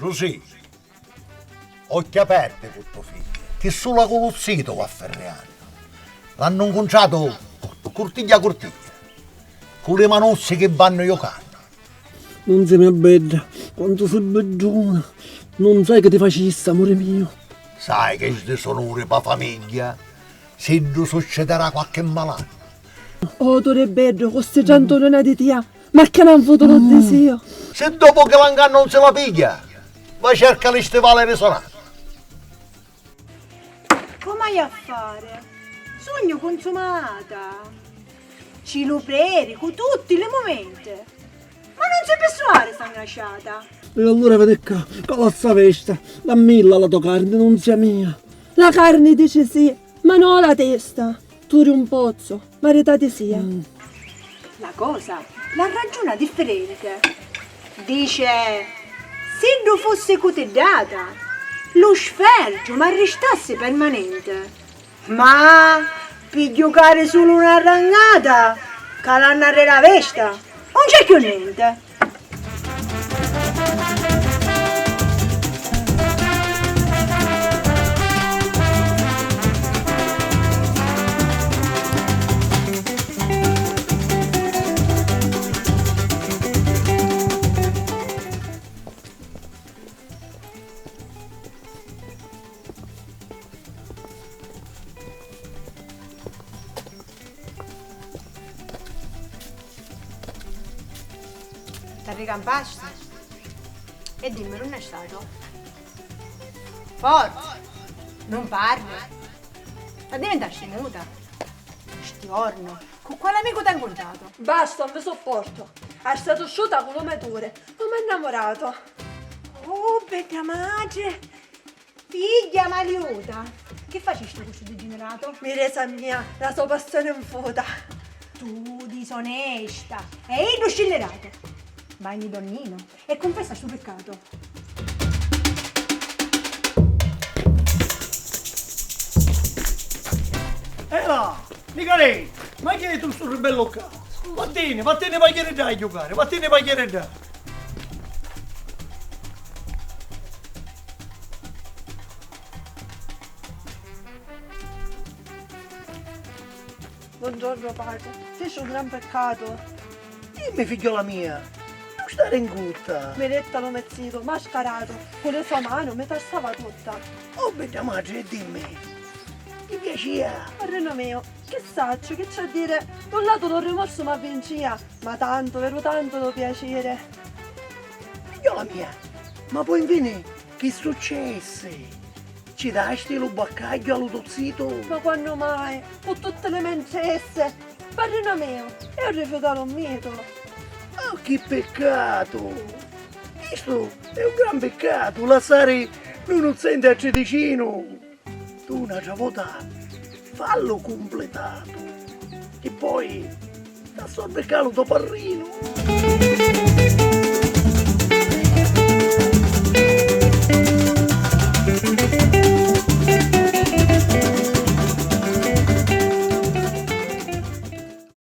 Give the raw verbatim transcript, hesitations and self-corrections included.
Rusì, occhi aperti cu to figghiu, chi sula cu lu zitu va firriannu. L'hannu ncuntratu curtiglia curtiglia, cu li manuzzi chi vannu jucannu. Nunzia mia bedda, quantu si bidduna, nun sai chi ti facissi, amuri miu. Sai chi sdisonuri pa famigghia, siddu succidirà qualchi malannu. Oh, tu ri beddu, cu sti trantuna di tia, ma chi n'ha avutu lu disio? Si dopu chi la nganna nun si la pigghia, va cerca li stivali ri sonata. Comu haiu a fari? Sugnu cunsumata. Ci lu predicu tutti li mumenti. Ma nun si pi suari sta ngrasciata. E allura vedi ccà, ca lassa vesta, dammilla la to carni, nunzia mia. La carni dici sì, ma no la testa. Tu ri un pozzu, maritati sia. Mm. La cosa la raggiuna differenti. Dice, siddu fussi cutiddata, lu sfergiu m'arristassi permanenti. Ma pi jucari sulu na rangata, calannu arreri a vesta, un c'è cchiù nenti. T'arricampasti? E dimmi, nun è statu? Forza! Nun parri? Addivintasti muta? Sti jornu, cu quali amicu t'hai ncuntratu? Basta, non vi sopporto. È stata uscita con lo metore, non mi ha innamorato. Oh, bedda matri! Figghia maliuta! Chi facisti cu stu diginiratu? Mi resa mia la so passione infuta. Tu disonesta e iddu scilliratu. Vai ni donninu e cunfessa stu piccatu. Ela! Nicalè! Ma chi è tu stu ribellu ccà? Vattini, vattini p'agghiariddà a jucari, vattini p'agghiariddà! Buongiorno, patri. Fici un gran peccato. Dimmi, figghiuola mia, nun stari 'n gutta. Mi detta lu me zitu, mascarato, cu li so manu mi tassava tutta. Oh, bedda matri, e dimmi, ti piacia? Parrinu miu, chi sacciu, chi c'è a diri, d'un latu lu rimorsu m'avvincia, ma tantu, veru tantu lu piaciri. Figghiuola mia, ma poi nfini chi successi? Ci dasti lu baccagghiu a lu to zitu? Ma quannu mai? Cu tutti li me 'ncessi! Parrinu miu, e u rifiuta lu mitu. Oh, chi piccatu! Chistu è un gran piccatu, lassari lu nuzzenti a tridicinu! Tu n'atra vota fallu cumplitatu, chi poi t'assorbi ccà lu to parrinu.